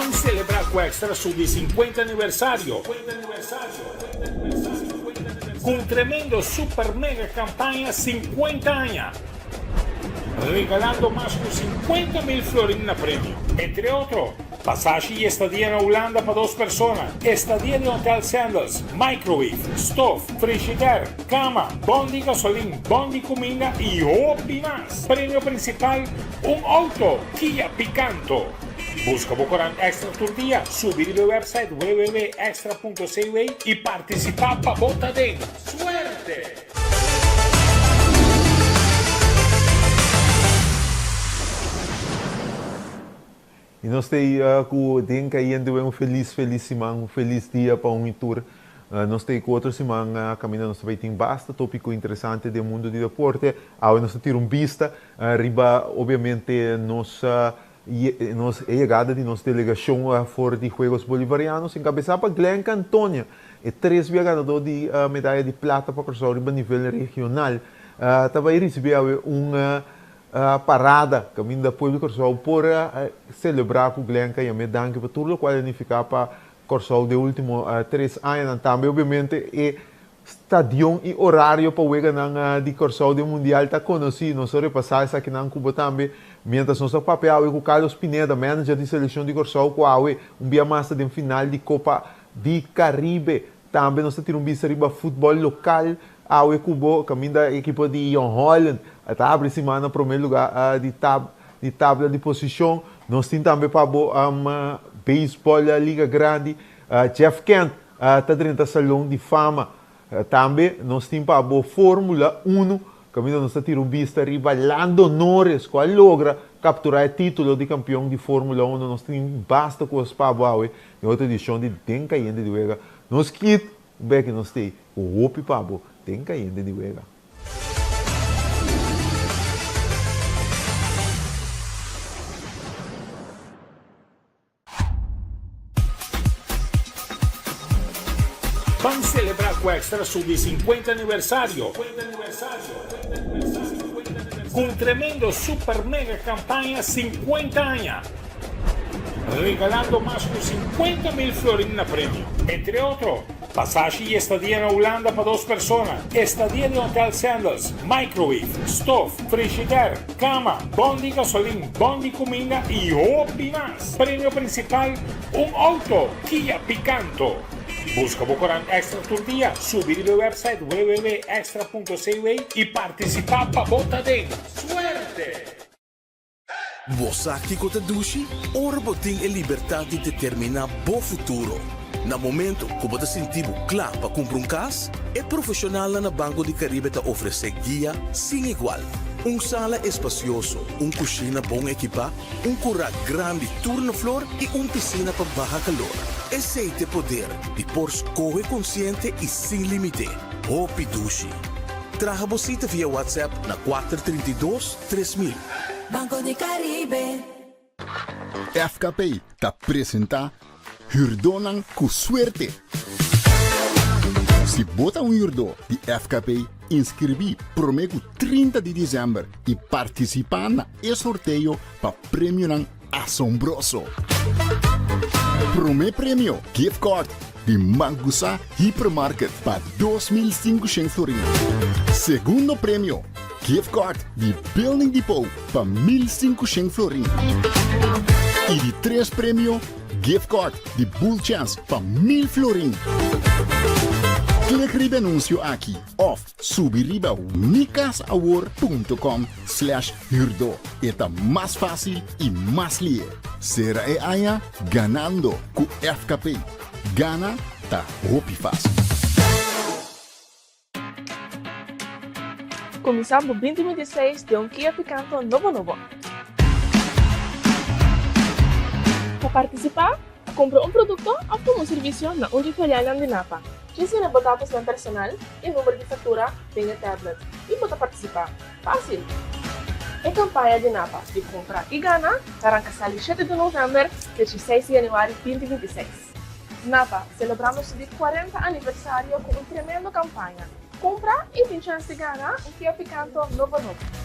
Ban selebrá ku Extra su di 50 aniversario ku un tremendo super mega kampaña 50 aña, regalando mas ku 50,000 florin na premio. Entre otro, pasashi i estadia na Hulanda pa dos persona, estadia den Hotel Sandals, microwave, stof, frishider, kama, bon di gasolin, bon di kuminda i hopi mas. Premio prinsipal, un outo Kia Picanto. Buska bo korant Extra tur dia, subi riba e website www.extra.cw i partisipá pa bo ta den. Suerte! I nos ta ei ku den kayente wen un felis felis siman, un felis dia pa un i tur. Nos ta ei ku otro siman kaminda nos ta bai tin basta topiko interesante den mundu di deporte. Awe nos ta tira un bista riba obviamente nos nos e yegada di nos delegashon for di Juegos Bolivarianos enkabesá pa Glenka Antonia, e tres bia ganadó di medaya di plata pa Kòrsou riba nivel regional. Ta bai risibí awe un Parada kaminda pueblo di Kòrsou por a selebrá ku Glenka i a danki pa tur lokual a nifiká pa Kòrsou den último tres añanan. Tambe obiamente e stadion i orario pa weganan di Kòrsou den mundial ta konosí. Nos a repasá esakinan ku bo tambe miéntras nos a papia awe ku Carlos Pineda, manager di selekshon di Kòrsou ku awe un bia mas ta den final di Kopa di Karibe. Tambe nos ta tira un bista riba futbòl lokal awe ku bo kaminda ekipo di Jong Holland a ta habri siman na promé lugá di tab di tabla di posishon. Nos tin tambe pa bo beisbòl Liga Grandi. Jeff Kent ta drenta Salon di Fama. Tambe nos tin pa bo Formula Uno kaminda nos ta tira un bista riba Lando Norris ku a logra kapturá e título di kampion di Formula Uno. Nos tin basta kos pa bo awe Den otro edishon di Den Kayente di Wega, nos kit un beki nos stay ku hopi pa bo den Kayente di Wega. Ban selebrá ku Extra su di 50 aniversario ku un tremendo super mega kampaña 50 aña. Regalando mas ku 50,000 florin na premio. Entre otro, pasashi i estadia na Hulanda pa dos persona, estadia den Hotel Sandals, microwave, stof, frishider, kama, bon di gasolin, bon di kuminda i hopi mas. Premio prinsipal, un outo Kia Picanto. Buska bo korant Extra tur dia, subi riba e website www.extra.cw i partisipá pa bo ta den. Suerte! Bo sa kiko ta dushi? Ora bo tin e libertat di determiná bo futuro. Na momento ku bo ta sinti bo kla pa kumpra un kas, e profeshonalnan na Banco di Caribe ta ofresé guia sin igual. Un sala espasioso, un kushina bon ekipá, un kurá grandi tur na flor i un pisina pa baha kalor. Esei t'e poder di por skohe konsiente i sin límite. Hopi dushi! Traha bo sita via WhatsApp na 432. 3000. Banco di Caribe. FKP ta presenta Hürdónan ku Suerte! Si bo ta un hürdó di FKP, inskribí promé ku 30 di desèmber i partisipá na e sorteo pa premionan asombroso! Promé premio, gift card di Mangusa Hypermarket pa 2500 florin. Segundo premio, gift card di Building Depot pa 1500 florin. I di tres premio, gift card di Bull Chance pa 1000 florin. Klik riba e anuncio aki of Subi riba mikasawor.com slash huurdo. E ta mas fácil i mas lihe. Sera e aña ganando ku FKP. Gana ta hopi fácil. Kuminsá bo 2026 den un Kia Picanto nobo nobo. Pa partisipá, Kumpra un produkto òf tuma un servisio na un di filialnan di Napa. Djis yena bo datosnan personal i number di faktura den e tablet i bo ta partisipá. Fásil! E kampaña di Napa di Kumpra i Gana ta ranka sali shete di novèmber te dieseis di yanüari 2026. Napa, selebrando su di kuarenta aniversario ku un tremendo kampaña. Kumpra i tin chèns di gana un Kia Picanto nobo nobo.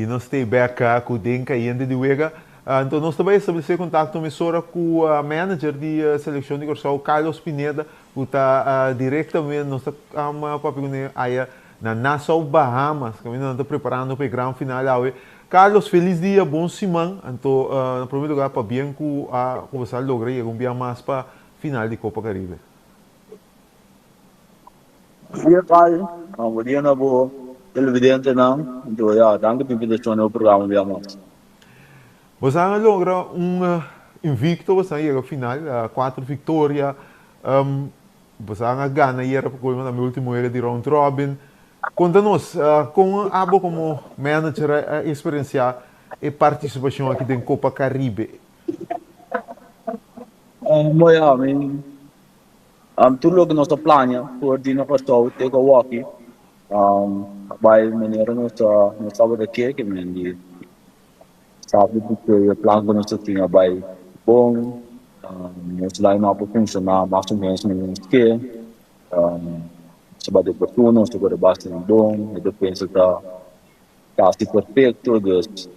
nos ta bek ku den kayente di wega. Anto nos ta bai establesé kontakto mesora ku manager di selekshon di Kòrsou, Carlos Pineda, ku ta direktamente nos ta papia kuné aya na Nassau, Bahamas, kaminda nan ta preparando pa e gran final awe. Carlos, felis dia, bon siman. Anto na promé lugá pabien ku a kuminsá logra yega un bia mas pa final di Kopa Karibe. Dia Pai, bo dia na bo televidentenan. Anto ya, danki pa invitashon na bo programa bia mas. Bosan a logra un invicto, bosan a yega final, cuatro victoria, bosan a gana ayera pa colmo tambe ultimo wega di round robin. Conta nos, con abo como manager a experiencia e participacion aki den Copa Caribe? Bo ya, mi tur loke nos a plania for di na Kòrsou te ku awoki a bai manera nos tabata ke, ke men di Sabi ku e plan ku nos ta tin a bai bon, nos line up a funshoná mas o ménos manera nos ke, nos a bati oportuno, nos ta kore bastante bon, e defensa ta kasi perfekto, dus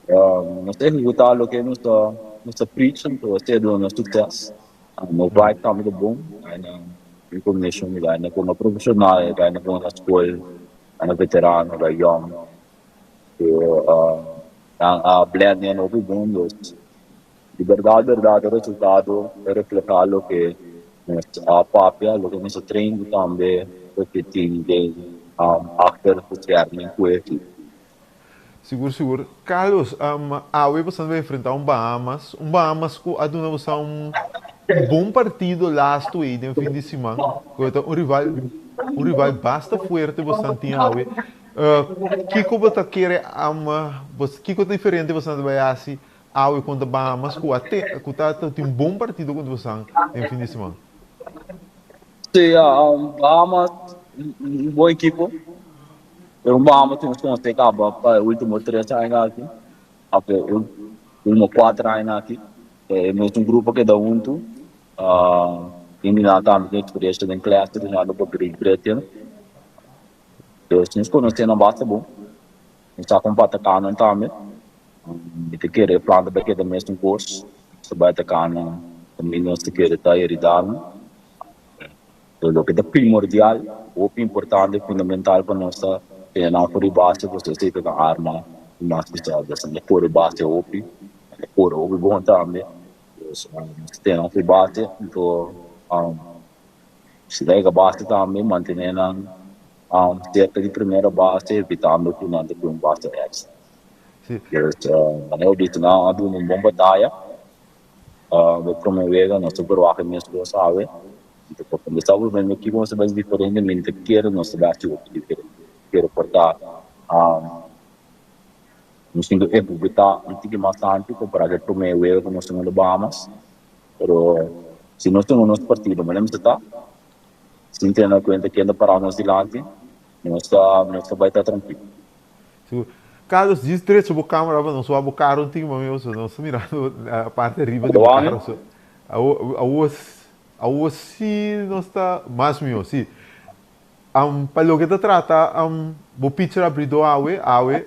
nos ta ehekutá loke nos ta nos ta preach, anto esei a duna nos sukses. Nos vibe tambe ta bon, e kombinashon di gana ku un profeshonal, gana ku un na skol, gana veterano, gana yòn. Ku nan a blend den hopi bon dus di berdad berdad e resultado ta refleha loke nos a papia loke nos a train y tambe loke tin den achter de schermen ku e ekipo. Sigur sigur. Carlos, awe boso a enfrenta un Bahamas, un Bahamas ku a duna boso un bon partido lastu ei den fin di siman, ku ta un rival un rival basta fuerte boso tin awe. Kiko bo ta kere ama bo kiko ta diferente boso ta bai hasi awe kontra Bahamas ku a te ku ta tin un bon partido kontra boso den fin di siman? Sí, Bahamas un bon ekipo, pero un Bahamas tin nos kaba pa e ultimo tres aña aki, of e ultimo kuater aña aki, e mesun grupo a keda huntu, tin di nan tambe tin eksperiencia den clase jugando pa Great Britain. Dus nos konosé nan basta bon. Nos sa kon pa ataká nan tambe. Mi ta kere e plan ta bai keda mesun kos. Nos ta bai ataká nan kaminda nos ta kere ta heridá nan. Pero loke ta primordial, hopi importante, fundamental pa nos ta tene nan for di base pasobra esei ta nan arma di mas pisá. Dus nan ta kore base hopi, nan ta kore hopi bon tambe. Dus nos ta tene nan for di base. Anto. Si ta yega base tambe mantené nan serka di primera base evitando ku nan ta pui un base extra. Dus manera bo bisa nan a duna un bon bataya bo prome wega nos ta verwagt e mes kos awe. Anto pa kuminsá bo bende kiko nos ta bai diferente mi ta kere nos ta bai hasi hopi diferente. Kere por ta nos tin ku ehekutá un tiki mas tantu kompará ku e prome wega ku nos tin Bahamas. Pero si nos tuma nos partido manera mester ta, sin tene na cuenta ken ta para nos dilanti, nos ta nos ta bay ta trankil. Sigur. Carlos, djis drecha bo camera pa nos wak bo caro un tiki mami pasobra nos ta mirando parti ariba di bo caro so. Awo awo si nos ta mas miho si. Pa loke ta trata bo pitcher abridó awe, awe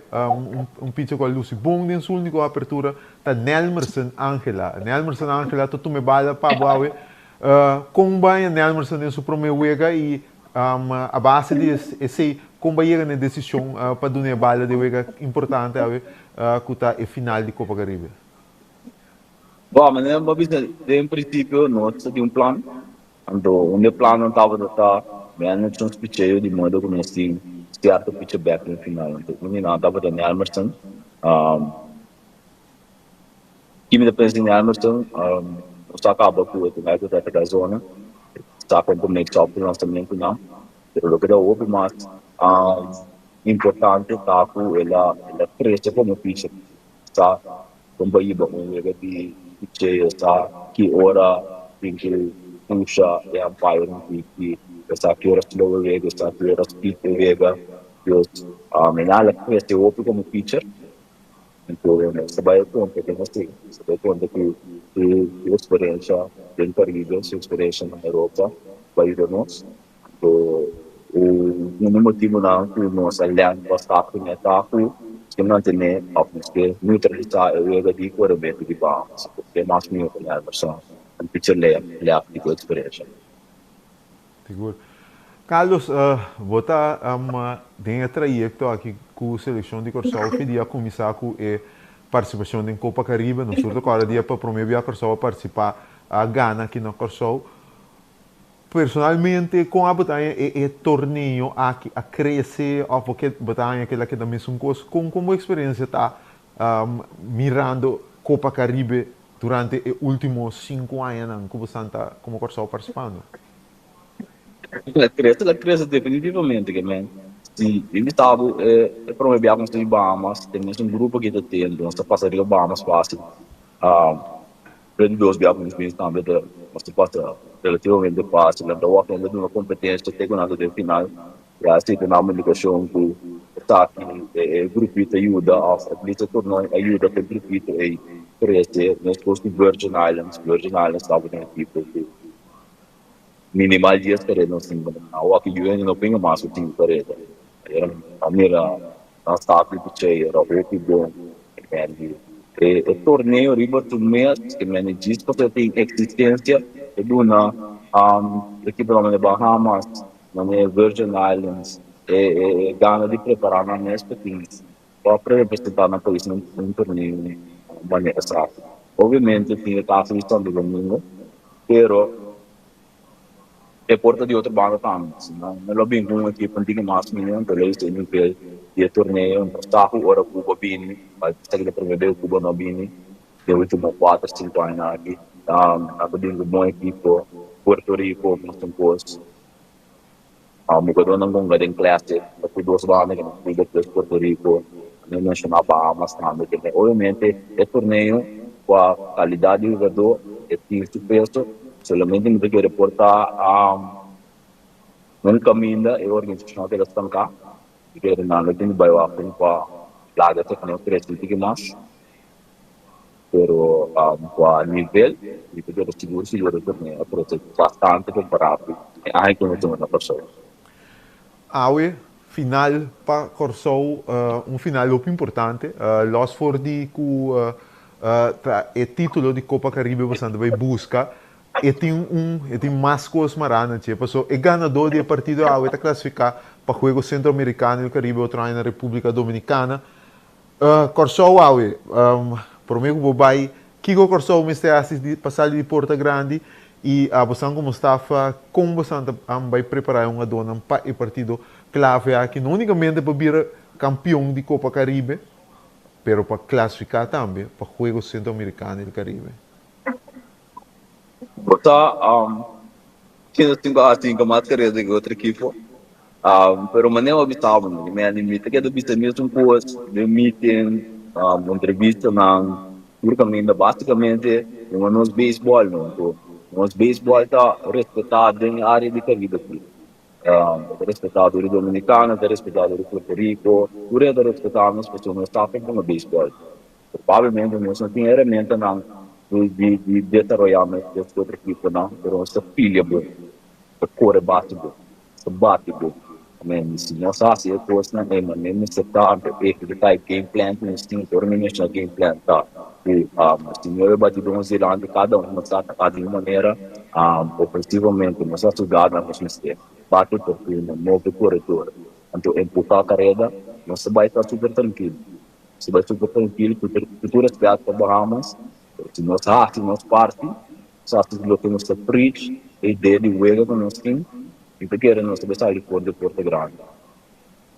un pitcher ku a lusi bon den su úniko apertura ta Nelmerson Angela. Nelmerson Angela ta tuma e bala pa bo awe. Kon baña Nelmerson den su promé wega i a base di esei kon bo a yega na e desishon pa duna e bala den wega importante awe ku ta e final di Kopa Karibe? Bo, manera bo a bisa den prinsipio nos ta tin un plan. Anto un di e plannan tabata ta manage nos picheo di modo ku nos tin sierto piche bek den final. Anto un di nan tabata Nelmerson. Ki mi ta pensa di Nelmerson? Nos a kaba ku e primer ku ta ataká zona. Sa kon pa mix up e lansamentunan. Pero loke ta hopi mas importante ta ku el a krese komo picher. Sa kon pa hiba un wega di picheo, sa ki ora tin ku pusha e umpire un tiki, sa ki ora slow e wega, sa ki ora speed e wega. Dus mi nan a crece hopi como pitcher, anto nos ta bai konta ku esei, nos ta bai konta ku su experiencia den Caribe, su experiencia na Europa bai yuda nos. Anto. Un di motibunan ku nos a lèn pa stap ku meta ku nos ke mantené òf nos ke neutralisá e wega di korementu di Bahamas, pasobra e mas mihó ku Nelmerson, un pitcher lefty ku eksperensha. Sigur. Carlos, bo ta den e trayekto aki ku selekshon di Kòrsou fin di a kuminsá ku e partisipashon den Kopa Karibe. Nos tur ta kòrda dia pa promé bia Kòrsou a partisipá a gana aki na Kòrsou. Personalmente, kon a bo ta haña e e torneo aki a krese òf bo ke bo ta haña kila keda mesun kos? Kon kon bo eksperensia ta mirando Kopa Karibe durante e último sinku añanan ku bo ta komo Kòrsou partisipando? La crece, la crece definitivamente ke men. Si mi bisa bo e prome bia ku nos ta di Bahamas, den mesun grupo ki ta ten, nos ta pasa riba Bahamas fácil. Pero di dos bia ku nos bini tambe ta nos ta pasa relativamente fácil. Nan ta wak nan ta duna kompetensia te ku nan ta den final. Ya esei ta nan indikashon ku esaki e grupito a yuda òf at least e torneo a yuda pa e grupito ei krese. Meskos ku Virgin Islands, Virgin Islands tabata un ekipo ku minimal dies kareda nos tin ku awor aki yu hende no pinga mas ku sinku kareda. Ayera a mira nan stap di picheo era hopi bon. E torneo riba su mes ke mende djis pasobra tin eksistensia e duna ekiponan manera Bahamas, manera Virgin Islands e gana di prepara nan mes pa tin pa representa nan pais na un torneo manera esaki. Obviamente tin e kaso di Santo Domingo pero e por ta di otro banda tambe. Si no no lo bin ku un ekipo un tiki mas mihó enton lo hisa e nivel di e torneo. Enton sa ku ora Cuba bini, esaki ta prome bes ku Cuba no bini den ultimo kuater sinku aña aki. Nan ta bin ku bon ekipo, Puerto Rico mesun kos. Jugadornan hunga den Classic ta tur dos banda ke nan Cuba plus Puerto Rico. Mi a menciona Bahamas tambe ke obviamente e torneo ku a calidad di jugador e tin su peso. Solamente mi ta kere por ta un caminda e organisacion a keda stanca. Mi kere nan lo tin di bay wak pa laga e torneo crece un tiki mas. Pero cu a nivel mi ta kere sigur sigur e torneo a crece bastante compara cu e aña cu nos tuma na Kòrsou. Awe final pa Kòrsou un final hopi importante los for di cu ta e titulo di Copa Caribe boso ta bay busca e tin un e tin mas cos mara na dje paso e ganador di e partido awe ta clasifica pa Juego Centroamericano y el Caribe otro aña na Republica Dominicana. Kòrsou awe, promé ku bo bai, kiko Kòrsou mester hasi pa sali di porta grandi i abosan komo staf kon bosan ta bai prepará e hungadónan pa e partido klave aki, no únikamente pa bira kampion di Kopa Karibe, pero pa klasifiká tambe pa Juegos Centroamericano del Caribe. Bo ta Kende tin ku hasi ku mas kareda ku otro ekipo. Pero manera bo bisa bo, mi a mi ta keda bisa mesun kos den meeting, entrevistanan, tur kaminda. Basikamente den nos beisbòl no. Anto nos beisbòl ta respetá den e área di Karibe aki. Ta respetá dor di Dominikana, ta respetá dor di Puerto Rico, tur hende ta respetá nos pasobra nos ta pa beisbòl. Probablemente nos no tin herramientanan di di desaroyá meskos ku otro ekiponan, pero nos ta pilia bon, nos ta kore bati bon, nos ta bati bon. Amen. Si nos hasi e kosnan ei manera mester ta, anto ehekutá e game plan ku nos tin. Ora mi menshoná game plan ta ku nos tin nuebe batidóns dilanti kada un, nos ta ataká di un manera ofensivamente, nos a suganan nos mester bati oportuno, move koredor, anto empuhá kareda, nos ta bai ta super trankil. Si bai super trankil ku tur respet pa Bahamas, pero si nos hasi nos parti, nos hasi loke nos ta preach, e idea di wega ku nos tin, mi ta kere nos ta bai sali for di porta grandi.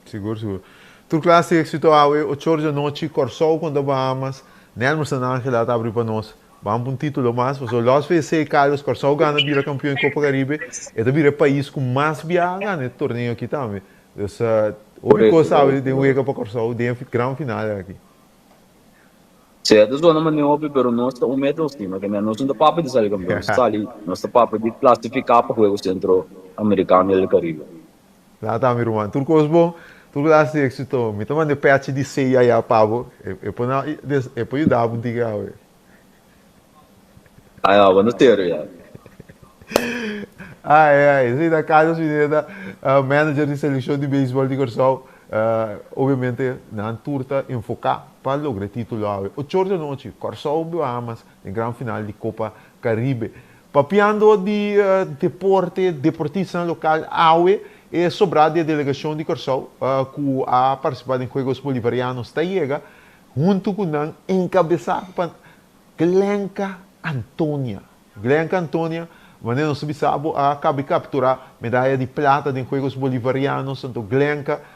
Sigur sigur. Tur klas di éksito awe, ocho or di anochi, Kòrsou kontra Bahamas, Nelmerson Angela ta abri pa nos. Ban pa un título mas, pasobra los VC Carlos Kòrsou gana bira kampion di Kopa Karibe, e ta bira e pais ku mas biaha gana e torneo aki tambe. Dus hopi kos sabi den wega pa Kòrsou den e gran final aki. Sea ta zona mane hopi pero nos ta un meta nos tin no nos no ta papia di sali kampeon nos ta sali nos ta papia di klasifiká pa juego Centro Americano y del Caribe. La ta mi ruman tur kos bon tur klas di éxito mi ta manda e pechi di sei aya pa bo e por na e por yuda bo un tiki awe. Aya bo no serio ya. Ai ai, esei ta Carlos Pineda, manager di seleccion di beisbol di Kòrsou. Obviamente nan tur ta enfoká pa logra e título awe. Ocho or di anochi, Kòrsou Bahamas den gran final di Kopa Karibe. Papiando di deporte, deportistanan lokal awe e sobrá di e delegashon di Kòrsou ku a partisipá den Juegos Bolivarianos ta yega huntu ku nan enkabesá pa Glenka Antonia. Glenka Antonia, manera nos ta bisa bo, a kaba di kapturá medaya di plata den Juegos Bolivarianos. Anto Glenka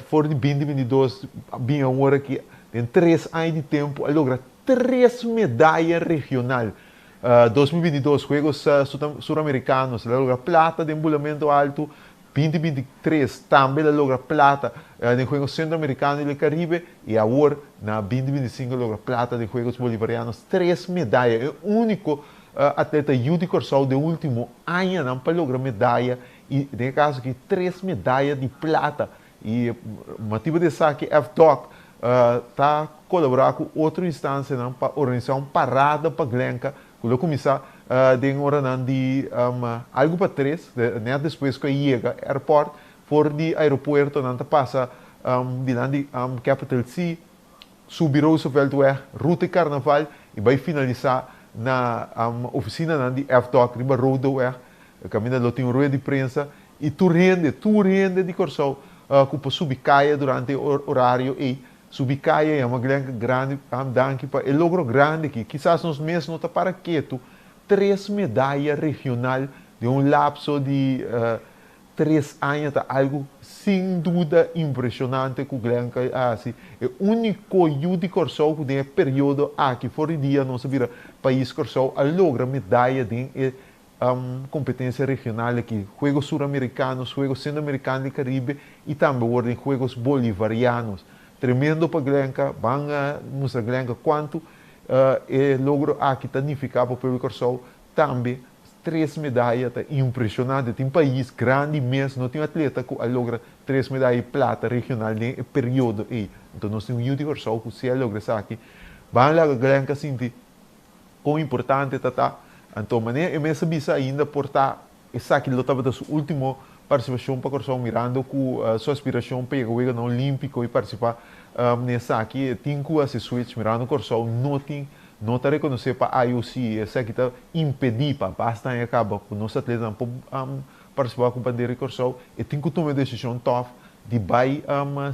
for di binti 22 bin awor aki den tres aña di tempu a logra tres medaya regional. 2022 Juegos Suramericanos el a logra plata den bulamento alto, 2023 tambe el a logra plata den Juegos Centroamericano y del Caribe y awor na 2025 el a logra plata den Juegos Bolivarianos. Tres medaya, e unico atleta yu di Corsou den ultimo añanan pa logra medaya y den e caso aki tres medaya di plata. Y motibo di esaki FDOC ta colabora cu otro instancianan pa organisa un parada pa Glenka cu lo cuminsa den oranan di algo pa tres, net despues cu a yega airport, for di aeropuerto nan ta pasa dilanti Capital C, subi Rooseveltweg, Ruta y Carnaval y bay finalisa na oficinanan di FDOC riba Rodeweg, caminda lo tin un rueda di prensa y tur hende, tur hende di Corsou cu por subi caya durante e orario ey, subi caya yama Glenka grandi danki pa e logro grandi aki. Kisas nos mes no ta para ketu, tres medaya regional den un lapso di Tres aña ta algu sin duda impresionante ku Glenka a hasi. E úniko yu di Kòrsou ku den e periodo aki for di dia nos a bira pais Kòrsou a logra medaya den e kompetensia regional aki, Juegos Suramericanos, Juegos Centroamericano di Caribe i tambe awor den Juegos Bolivarianos. Tremendo pa Glenka, ban mustra Glenka kuantu e logro aki ta nifiká pa pueblo di Kòrsou tambe. Tres medaya ta impresionante. Tin pais grandi mes no tin atleta cu a logra tres medaya di plata regional den e periodo ey. Enton nos tin un yu di Corsou cu si a logra esaki. Ban laga Glenka sinti con importante ta ta. Anto manera e mes a bisa ainda por ta esaki lo tabata su ultimo participacion pa Corsou mirando cu su aspiracion pa yega Weganan Olimpico y participa den esaki e tin cu haci switch mirando Corsou no tin No ta rekonosé pa IOC i esaki ta impedí pa basta aña kaba ku nos atletanan por partisipá ku bandera di Kòrsou. E tin ku tuma e desishon tòf di bai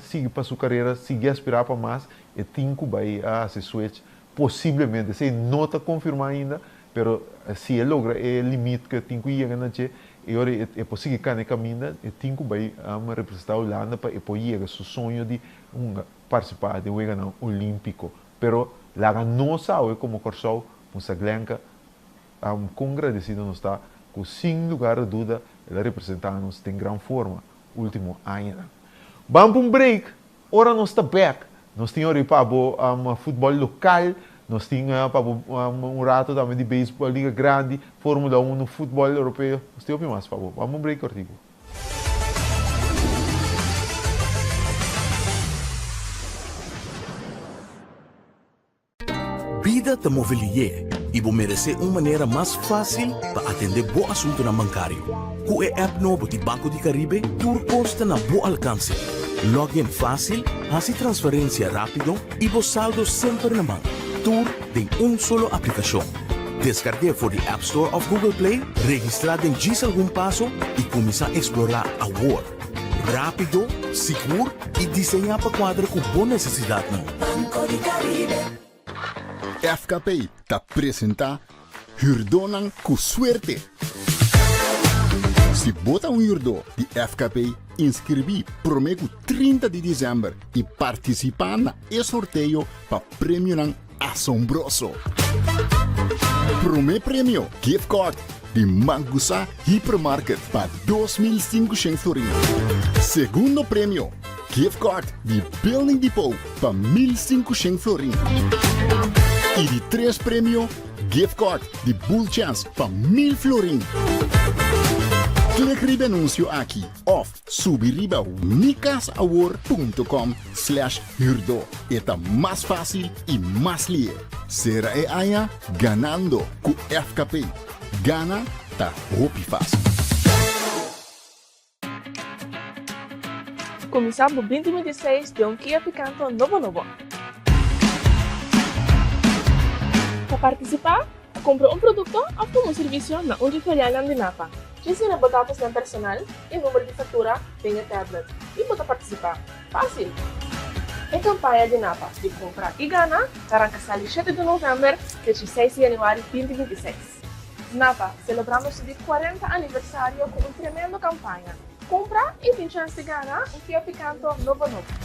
sigui pa su karera, sigui aspirá pa mas, e tin ku bai hasi switch posiblemente. Esei no ta konfirmá ainda, pero si e logra e limit ku e tin ku yega na dje, e ora e por sigui kana e kaminda, e tin ku bai representá Hulanda pa e por yega su soño di hunga partisipá den Weganan Olímpiko. Pero laga nos awe komo Kòrsou musa Glenka kon gradesido nos ta ku sin lugar a duda el a representá nos den gran forma último añanan. Ban pa un break, ora nos ta bèk nos tin ora pa bo futbòl lokal, nos tin pa bo un rato tambe di beisbòl liga grandi, Formula Uno, futbòl europeo, nos tin hopi mas pa bo. Ban pa un break kòrtiku. Bida ta move lié i bo meresé un manera mas fásil pa atendé bo asuntunan bankario. Ku e app nobo di Banco di Caribe tur kos ta na bo alkanse. Log in fásil, hasi transferensia rápido i bo saldo semper na man. Tur den un solo aplikashon. Deskarg'é for di App Store òf Google Play, registrá den djis algun paso i kuminsá eksplorá awor! Rápido, sigur i diseñá pa kuadra ku bo nesesidatnan. Banco di Caribe. FKP ta presentá Hürdónan ku Suerte! Si bo ta un hürdó di FKP, inskribí promé ku 30 di desèmber i partisipá na e sorteo pa premionan asombroso. Promé premio, gift card di Mangusa Hypermarket pa 2500 florin. Segundo premio, gift card di Building Depot pa 1500 florin. I di tres premio, gift card di Bull Chance pa 1000 florin. Klik riba e anuncio aki of Subi riba mikasawor.com slash huurdo. E ta mas fácil i mas lihe. Sera e aña ganando ku FKP. Gana. Ta hopi fásil. Kuminsá bo 2026 den un Kia Picanto nobo nobo. Pa partisipá, kumpra un produkto òf tuma un servisio na un di filialnan di NAPA. Djis yena bo datosnan personal i number di faktura den e tablet i bo ta partisipá. Fásil! E kampaña di NAPA di Kumpra i Gana ta ranka sali shete di novèmber te dieseis di yanüari 2026. Napa, selebrando su di 40 aniversario ku un tremendo kampaña. Kumpra i tin chèns di gana un Kia Picanto nobo nobo.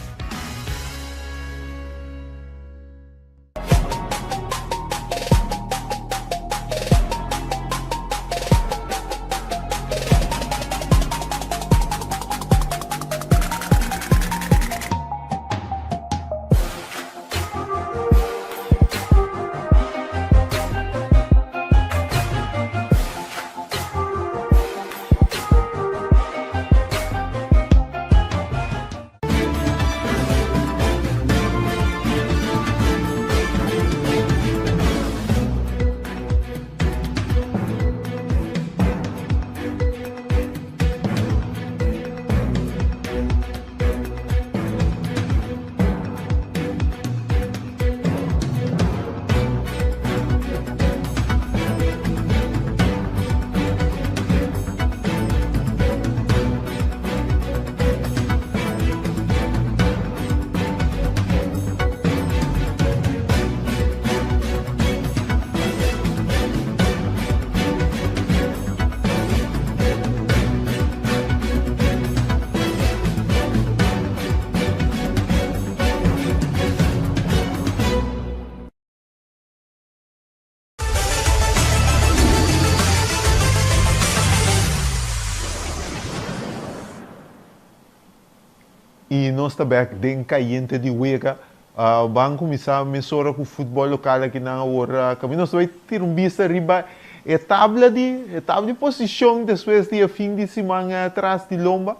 I nos ta bek den kayente di wega. Ban kuminsá mesora ku futbòl lokal akinan awor. Kaminda nos ta bai tira un bista riba e tabla di e tabla di posishon despues di e fin di siman tras di lomba.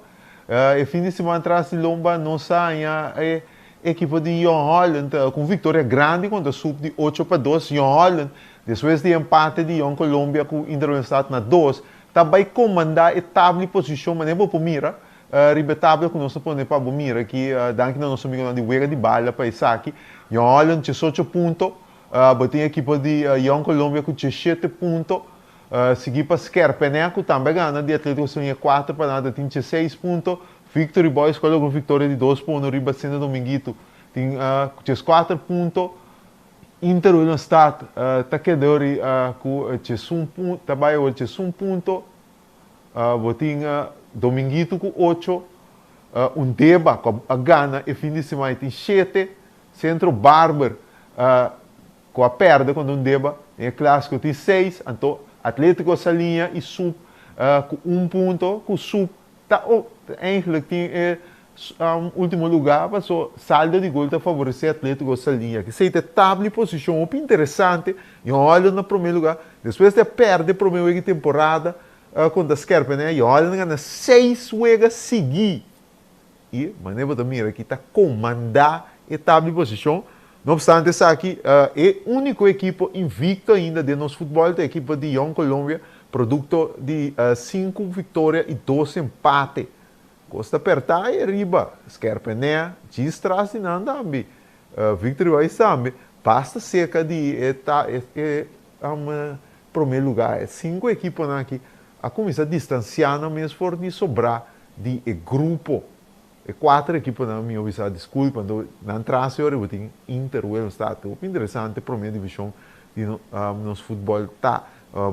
E fin di siman tras di lomba nos a haña e ekipo di Jong Holland ku un viktoria grandi kontra Sub di 8-2. Jong Holland despues di empate di Jong Colombia ku Inter Willemstad na dos ta bai komandá e tabla di posishon manera bo por mira riba e tabla ku nos a pone pa bo mira aki. Danki na nos amigonan di Wega di Bala pa esaki. Jong Holland 18 punto. Bo tin ekipo di Jong Colombia ku 17 punto. Sigui pa Skerpenè ku tambe a gana di Atletico Soña 4-0 tin 16 punto. Victory Boys ku a logra un viktoria di 2-1 riba Senda Dominguito tin 14 punto. Inter Willemstad ta keda ori ku 11 punto, ta bai awor 11 punto. Bo tin Dominguito ku 8, Undeba ku a gana e fin di siman e tin 7, Centro Barber ku a pèrdè kontra Undeba den e klásiko tin 6, anto Atlético Saliña i Sub ku un punto ku Sub ta eigenlijk tin e último lugá paso saldo di gol ta favoresé Atlético Saliña. Esei ta e tabla di posishon hopi interesante. Jong Holland na promé lugá despues di a pèrdè promé wega di temporada kontra Skerpenè. Jong Holland a gana seis wega sigui i manera bo ta mira aki ta komandá e tabla di posishon. No opstante esaki e úniko ekipo invikto ainda den nos futbòl ta e ekipo di Jong Colombia produkto di sinku viktoria i dos empate. Kos ta pertá ei ariba, Skerpenè, djis tras di nan tambe, Victory Boys tambe, basta serka di e ta e promé lugá. E sinku ekiponan aki a kuminsá distansiá nan mes for di sobrá di e grupo. E kuater ekiponan, mi a bisa diskulpa, anto nan tras e ora bo tin Inter Willemstad. Hopi interesante promé divishon di nos futbòl ta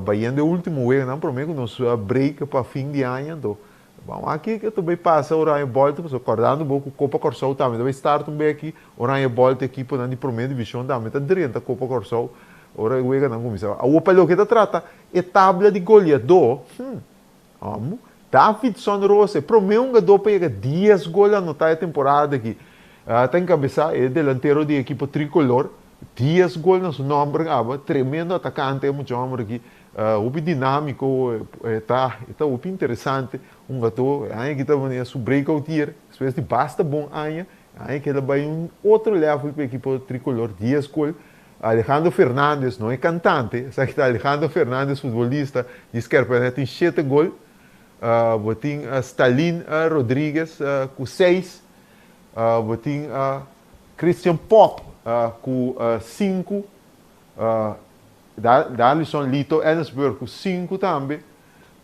bayendo e último weganan promé ku nos break pa fin di aña. Anto Ban wak kiko ta bay pasa Oranje Bolt pasobra kordando bo ku Kopa Kòrsou tambe ta bay start un bek aki. Oranje Bolt ekiponan di promé divishon tambe ta drenta Kopa Kòrsou ora e weganan kuminsá. Awor pa loke ta trata e tabla di goleadó, hm, amo, Davidson Rose, e promé hungadó pa yega dies gol anotá e temporada aki, ta enkabesá e delantero di ekipo trikolor, dies gol na su nòmber kaba, tremendo atakante e mucha hòmber aki. Hopi dinámiko, e ta e ta hopi interesante. Un gato, e aña aki ta manera su breakout year, despues di basta bon aña, e aña aki el a bai un otro level pa ekipo tricolor, dies gol. Alejandro Fernandez, no e kantante, esaki ta Alejandro Fernandez futbolista di Skerpènè tin shete gol. Bo tin Stalin Rodriguez ku seis. Bo tin Christian Pop ku sinku. Darlison Lito Ellensburg ku sinku tambe.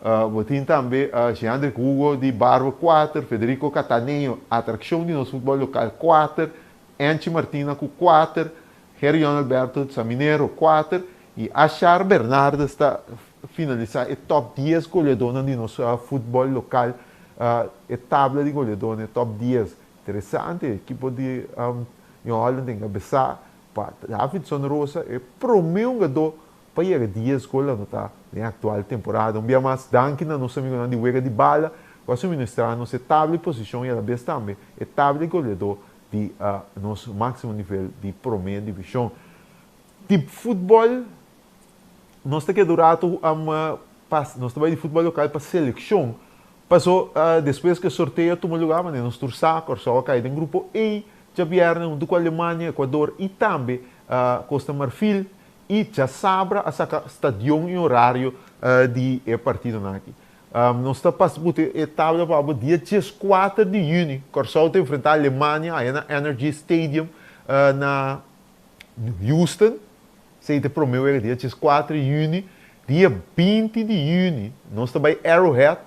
Bo tin tambe Jeandrick Hugo di Barber kuater, Federico Cataneo, atrakshon di nos futbòl lokal kuater, Anchi Martina ku kuater, Gerion Alberto Saminero kuater i Ashar Bernardes ta finalisá e tòp dies goleadónan di nos futbòl lokal, e tabla di goleadónan, e tòp dies. Interesante, e ekipo di New Holland ta enkabesá pa Davidson Rosa, e promé hungadó pa yega dies gol anotá den e aktual temporada. Un bia mas danki na nos amigonan di Wega di Bala ku a suministrá nos e tabla di posishon i alabes tambe e tabla di goleadó di nos máksimo nivel di promé divishon di futbòl. Nos ta keda un ratu nos ta bai di futbòl lokal pa selekshon. Paso despues ku e sorteo a tuma lugá manera nos tur sa, Kòrsou a kai den grupo E djabièrnè huntu ku Alemania, Ekuador i tambe Kosta Marfil i djasabra a saka stadion i orario di e partidonan aki. Nos ta pas buta e tabla pa bo dia dieskuater di yüni Kòrsou ta enfrentá Alemania aya na Energy Stadium na Houston. Esei ta e promé wega dia dieskuater di yüni. Dia binti di yüni nos ta bai Arrowhead,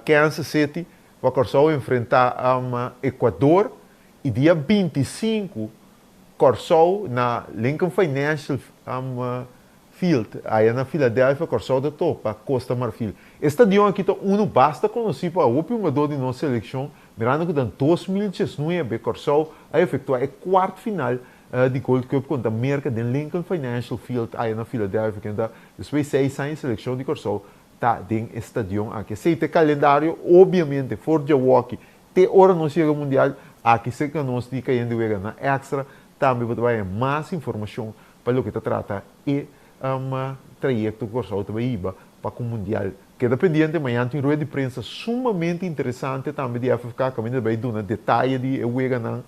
Kansas City pa Kòrsou enfrentá Ecuador i dia 25 Kòrsou na Lincoln Financial Field, aya na Philadelphia, Kòrsou ta topa Costa Marfil. E stadion aki ta unu basta konosí pa hopi hungadó di nos selekshon, mirando ku den 2019 Kòrsou a efektuá e kuart final di Gold Cup kontra Merka den Lincoln Financial Field aya na Philadelphia, kende ta despues seis aña e selekshon di Kòrsou ta den e stadion aki. Esei ta e kalendario, obiamente for djawoki Te ora nos yega mundial, aki serka nos di Cayendo Wega na Extra tambe bo ta bai haña mas informashon pa loke ta trata e trayekto ku Kòrsou ta bai hiba pa ku mundial. Keda pendiente, mañan tin rueda di prensa sumamente interesante tambe di FFK kaminda ta bai duna detaye di e weganan,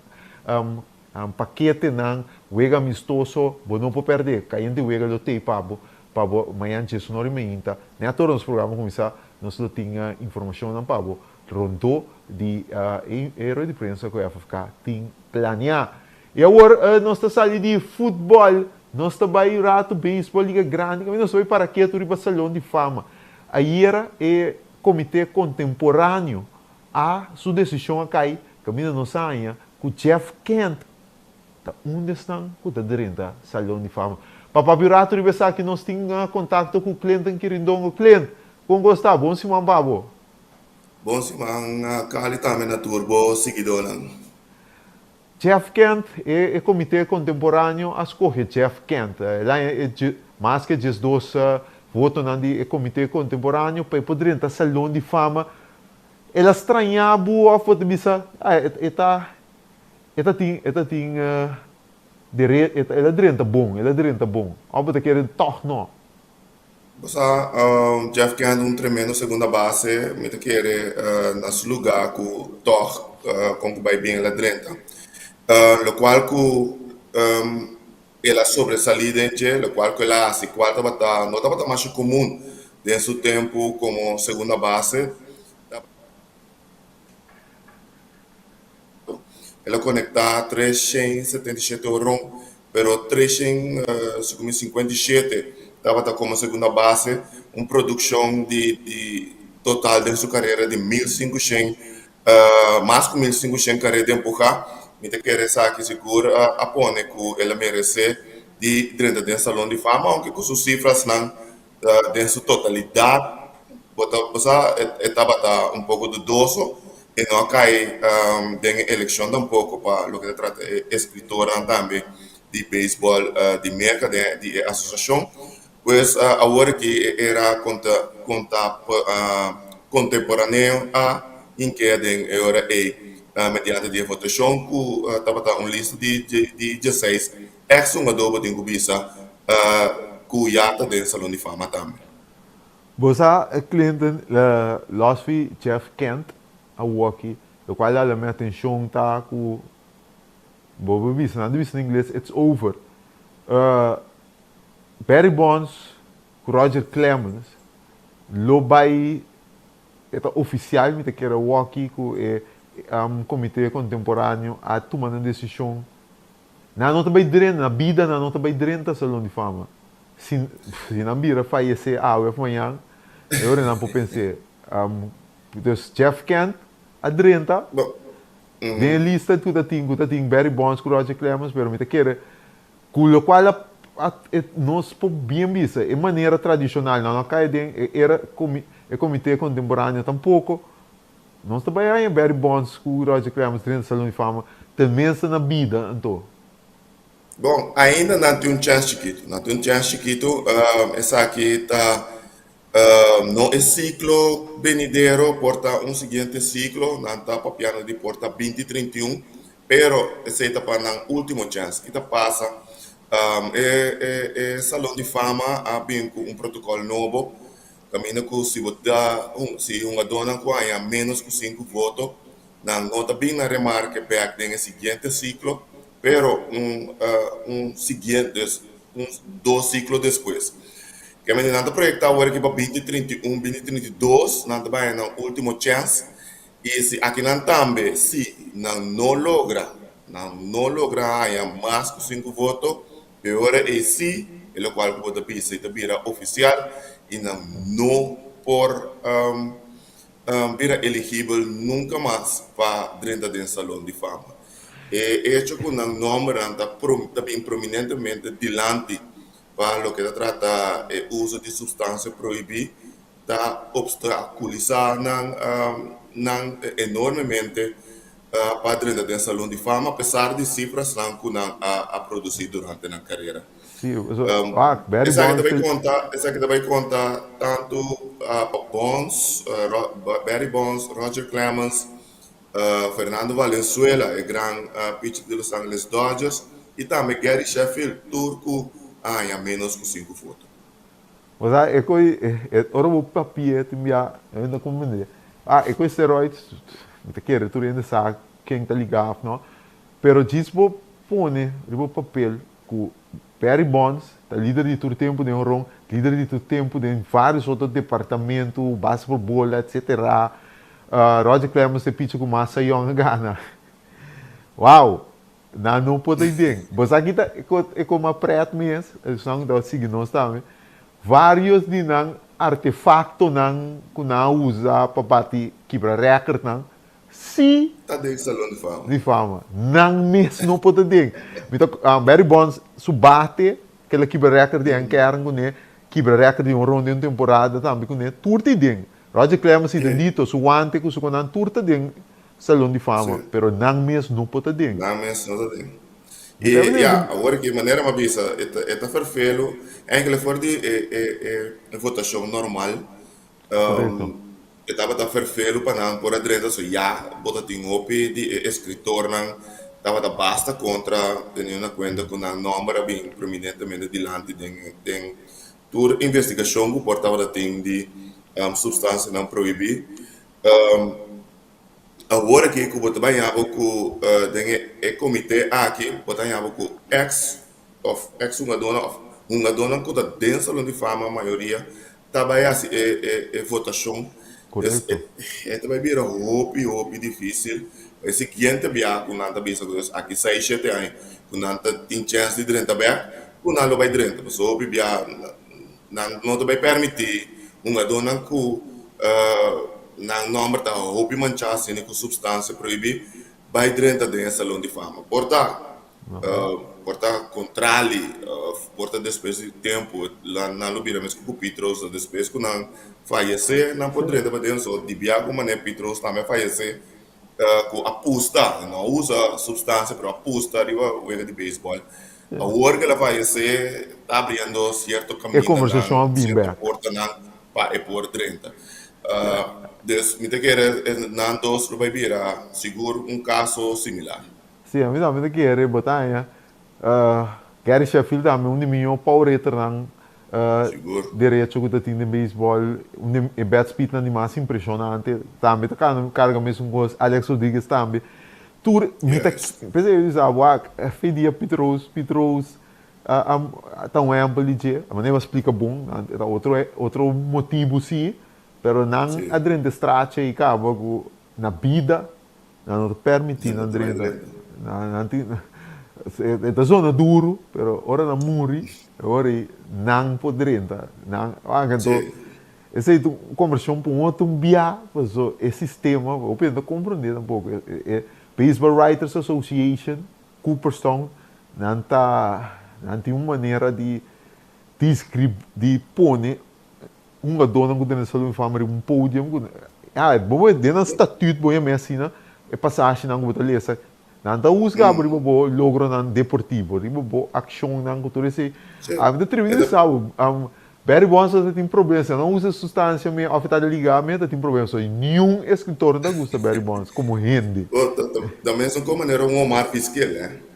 paketenan, wega amistoso, bo no por pèrdè. Cayente Wega lo tei pa bo pa bo mañan diesunor i meinta. Nèt ora nos programa kuminsá nos lo tin informashonnan pa bo. Rondó di e rueda di prensa ku FFK tin planeá. I awor nos ta sali di futbòl, nos ta bai un ratu beisbòl liga grandi, kaminda nos ta bai para ketu riba Salon di Fama. Ayera e komité kontemporáneo a su desishon a kai kaminda nos a haña ku Jeff Kent Ta un di esnan ku ta drenta Salon di Fama. Pa papia un ratu riba esaki nos tin kontakto ku Clinton Kirindongo. Clint, kon ku sta? Bon siman pa bo. Bon siman Kali tambe na tur bo siguidónan. Jeff Kent, E e Komité Kontemporáneo a skohe Jeff Kent. El haña e dje mas ke 12 votonan di e Komité Kontemporáneo pa e por drenta Salon di Fama. El a strañá bo òf bo ta bisa, ah, e ta E ta tin, e ta tin dere, e ta, el a drenta bon, el a drenta bon. Of bo ta kere tòg no? Bo sa, Jeff Kent un tremendo segunda base, mi ta kere na su lugá ku tòg kon ku bai bien el a drenta. Lokual ku el a sobresalí den dje, lokual ku el a hasi kual tabata, no tabata masha komun den su tempu komo segunda base. El a konektá 377 horon, pero 357 tabata komo segunda base, un produkshon di di total den su karera di 1500, mas ku 1500 karera di empuhá. Mi ta kere esaki sigur a pone ku el a meresé di drenta den Salon di Fama, ounke ku su sifrasnan Den su totalidat, bo ta bo sa e tabata un poko dudoso, e no a kai den e elekshon tampoko pa loke ta trata e eskritornan tambe di beisbòl di Merka den di e asosiashon. Pues awor aki e era konta konta kontemporaneo a hink'é den e ora ei mediante di e votashon ku tabata un lista di di dieseis èks hungadó bo tin ku bisa Ku ya ta den Salon di Fama tambe. Bo sa Clinton los fi Jeff Kent a woki, lokual a hala mi atenshon ta ku bo por bisa, nan ta bisa na ingles it's over. Barry Bonds ku Roger Clemens lo bai e ta ofisial mi ta kere awòki ku e komité kontemporáneo a tuma nan desishon. Nan no ta bai drenta, na bida nan no ta bai drenta Salon di Fama. Si si nan bira fayesé awe òf mañan, e ora nan por pens'é. Dus Jeff Kent a drenta den e lista ku ta tin ku ta tin Barry Bonds ku Roger Clemens, pero mi ta kere ku lokual a a e nos por bien bisa e manera tradishonal nan no a kai den e era e komité kontemporáneo tampoko. Nos ta bai haña Barry Bonds ku Roger Clemens drenta Salon di Fama tenmensa na bida anto. Bon, ainda nan tin un chèns chikitu. Nan tin un chèns chikitu. Esaki ta no e siklo benidero, por ta un siguiente siklo. Nan ta papiando di por ta binti 31, pero esei ta pa nan último chèns. Ki ta pasa? E e Salon di Fama a bin ku un protokòl nobo Kaminda ku si bo ta si hungadónan ku haña ménos ku sinku voto, nan no ta bin na remarke bèk den e siguiente siklo, pero un un siguiente, dus un dos siklo despues. Kemende nan ta proyektá awor aki pa binti 31, binti 32 nan ta bai haña nan último chèns i si akinan tambe si nan no logra, nan no logra haña mas ku sinku voto, E ora ei sí, e lokual ku bo ta bisa i ta bira ofisial i nan no por bira eligibel nunka mas pa drenta den Salon di Fama. E echo ku nan nòmbernan ta ta bin prominentemente dilanti pa loke ta trata e uso di supstansia prohibí ta obstakulisá nan nan enormemente pa drenta den Salon di Fama apesar di sifrasnan ku nan a produsí durante nan karera. Sí, wak, Barry Esaki ta Bonds bai te. konta, esaki ta bai konta tantu pa Bonds, Barry Bonds, Roger Clemens, Fernando Valenzuela, e gran pitcher di Los Angeles Dodgers, i tambe Gary Sheffield, tur ku a haña ménos ku sinku voto. Bo sa e koe e ora bo papia tin bia e no ta comprende. Ah e koe steroids mi ta kere tur hende sa ken ta liga of no pero djis bo pone riba papel ku Barry Bonds ta lider di tur tempu den horon, lider di tur tempu den varios otro departamento, base por bola etcetera. Roger Clemens ta e picha ku mas Cy Young a gana. Wow! Nan no por ta den. Bo sa ki ta e koma pret mes, esnan ku ta sigui nos tambe, varios di nan artefaktonan ku nan a usa pa bati kibra rèkòrtnan, si Ta den Salon di Fama. di Fama. Nan mes no por ta den. Mi ta Barry Bonds su bate, kel a kibra rèkòrt di Hank Aaron kuné, kibra rèkòrt di un ronda di un temporada tambe kuné, tur ta den. Roger Clemens idendito, su wante ku su konan tur ta den Salon di Fama, Sí. pero nan mes no por ta den. Nan mes no ta den. Mi ta I den. ya, awor aki manera mi a bisa, e ta e ta ferfelu, enkele for di e e e votashon normal, Korekto. e tabata ferfelu pa nan por a drenta, so ya bo ta tin hopi di e eskritornan tabata basta kontra, teniendo na kuenta ku nan nòmber a bin prominentemente dilanti den den tur investigashon ku por tabata tin di supstansianan prohibí. Awor aki ku bo ta bai haña bo ku den e komité aki bo ta haña bo ku eks òf eks hungadónan òf hungadónan ku ta den Salon di Fama mayoria ta bai hasi e e votashon. Pues Korekto. e ta bai bira hopi hopi difísil pa e siguiente bia ku nan ta bisa ku nos aki seis shete aña ku nan ta tin chèns di drenta bèk ku nan lo bai drenta pasobra hopi bia Nan no ta bai permití hungadónan ku nan nòmber ta hopi manchá asina ku supstansia prohibí bai drenta den e Salon di Fama. Por ta por ta kontrali òf por ta despues di tempu nan lo bira meskos ku Pete Rose despues ku nan fayesé nan por drenta paden. So di bia ku manera Pete Rose tambe a fayesé ku a pusta, no a usa supstansia pero a pusta riba wega di beisbòl. Awor ku el a fayesé ta abriendo sierto E kamindanan, kombersashon a bin sierto bèk. portanan pa e por drenta. Dus mi ta kere nan dos lo bai bira sigur un kaso similar. Sí, ami tambe ta kere bo ta haña Gary Sheffield tambe un di mihó power hitternan Sigur. derecho ku ta tin den beisbòl, un di e bat speednan di mas impreshonante, tambe ta karga mesun kos, Alex Rodriguez tambe. Tur mi ta Yes. p'esei mi bisa wak fe dia Pete Rose, Pete Rose. Ta un ehempel di dje, a manera bo a splika bon, e ta otro otro motibu si, pero nan a drenta e straatje i kaba ku na bida nan no ta permití nan drenta, nan tin, e ta zona duru, pero ora nan muri, e ora ei nan por drenta, nan, anto esei ta un kombersashon pa un otro bia, paso e sistema, hopi hende no ta komprondé tampoko, e Baseball Writers Association Cooperstown, nan ta nan tin un manera di deskrib di pone hungadónan ku tene salú infame riba un podium ku ya bo bo den nan statut bo yam'é asina e pasashinan ku bo ta lesa nan ta husga bo riba bo logronan deportivo riba bo akshonnan ku tur esei ami ta tribi di bisa bo Barry Bonds ta tin problema si nan usa sustancia me of e ta liga me ta tin problema so niun escritor no ta gusta Barry Bonds como hende. Bo ta ta mesun con manera un Omar Vizquel eh.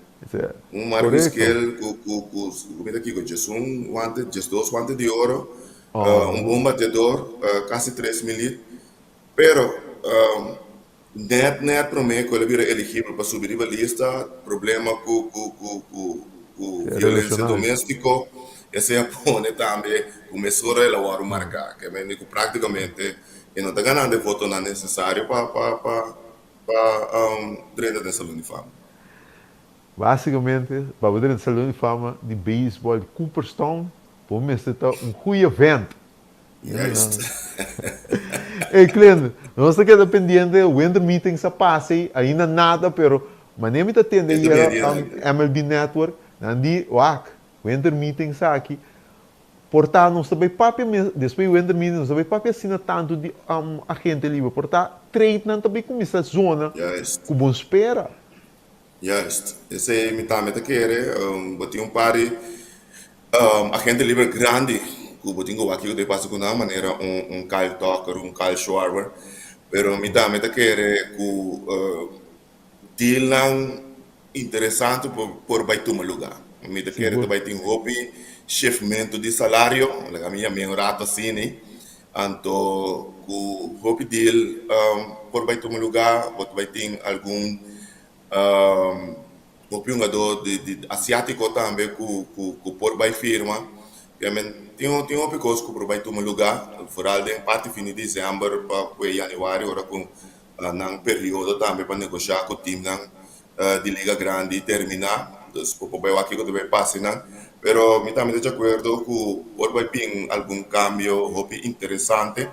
Un Omar Vizquel cu cu cu cu mi ta kiko djesun wante djesdos wante di oro un bon bateador casi 3000 hit pero Nèt nèt promé ku el a bira eligibel pa subi riba lista, problema ku ku ku ku ku violensia doméstiko, esei a pone tambe ku mesora el a wòrdu marká. Ke mende ku práktikamente e no ta ganando e votonan nesesario pa pa pa pa drenta den Salon di Fama. Básikamente, pa bo drenta Salon di Fama di beisbòl di Cooperstown, bo mester ta un goeie vent. Juist. Ey Clint, nos ta keda pendiente, winter meetings a pasa ey, ainda nada, pero manera mi ta tende ayer MLB Network, nan di, wak, winter meetings aki, por ta nos ta bay papia mes, despues di winter meetings nos ta bay papia asina tanto di agente liber, por ta trade nan ta bay cuminsa zona cu bon spera. Juist, esei mi tambe ta kere. Bo tin un par di agente liber grandi ku bo tin ku wak kiko ta pasa ku nan, manera un Kyle Tucker, un Kyle Schwarber. Pero mi tambe ta kere ku dealnan interesante por bai tuma lugá. Mi ta kere ta bai tin hopi shifmentu di salario, laga mi yam'é un rato asina. Anto ku hopi deal por bai tuma lugá, bo ta bai tin algun hopi hungadó di di asiátiko tambe ku ku ku por bai firma. Obviamente tin tin hopi kos ku por bai tuma lugá, foral den parti fin di desèmber pa ku e yanüari ora ku nan periodo tambe pa negoshá ku timnan di liga grandi terminá. Dus bo por bai wak kiko ta bai pasa einan. Pero mi tambe ta di akuerdo ku por bai bin algun kambio hopi interesante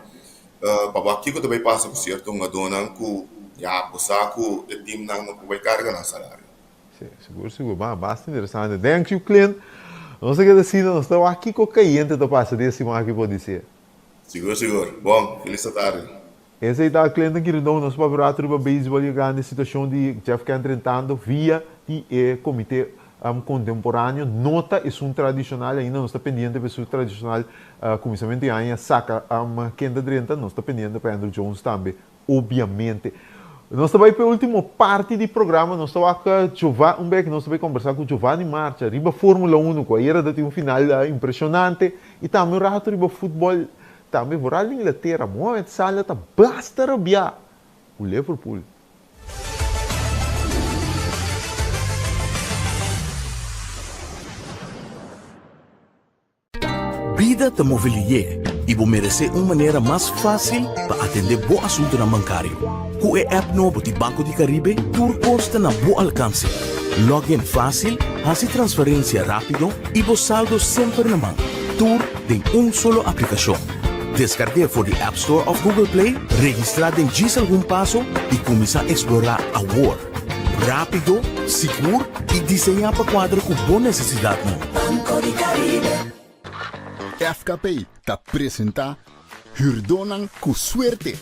pa wak kiko ta bai pasa ku sierto hungadónan ku ya bo sa ku e timnan no por bai karga nan salario. Sí, sigur sigur. Ba, basta interesante. Thank you, Clint. Nos ta keda asina, nos ta wak kiko kayente ta pasa den e siman aki podisé. Sigur sigur. Bon, felis atardi. Esei ta Clinton Quirindongo nos papia rato riba beisbol y grandi situacion di Jeff Kent drentando via di e comite contemporaneo no ta esun tradicional ainda nos ta pendiente pa esun tradicional cuminsamento di aña saca ken ta drenta nos ta pendiente pa Andruw Jones tambe obviamente. Nos ta bay pa e ultimo parti di programa nos ta wak Giova un bek nos ta bay combersa cu Giovanni Marcha riba Formula Uno cu ayera ta tin un final impresionante y tambe un rato riba futbol Tambe vooral di Inglatera, Mohamed Salah ta basta rabiá ku Liverpool. Bida ta move lié i bo meresé un manera mas fásil pa atendé bo asuntunan bankario. Ku e app nobo di Banco di Caribe tur kos ta na bo alkanse. Log in fásil, hasi transferensia rápido i bo saldo semper na man. Tur den un solo aplikashon. Deskarg'é for di App Store òf Google Play, registrá den djis algun paso i kuminsá eksplorá awor. Rápido, sigur i diseñá pa kuadra ku bo nesesidatnan. Banco di Caribe. FKP ta presentá Hürdónan ku Suerte!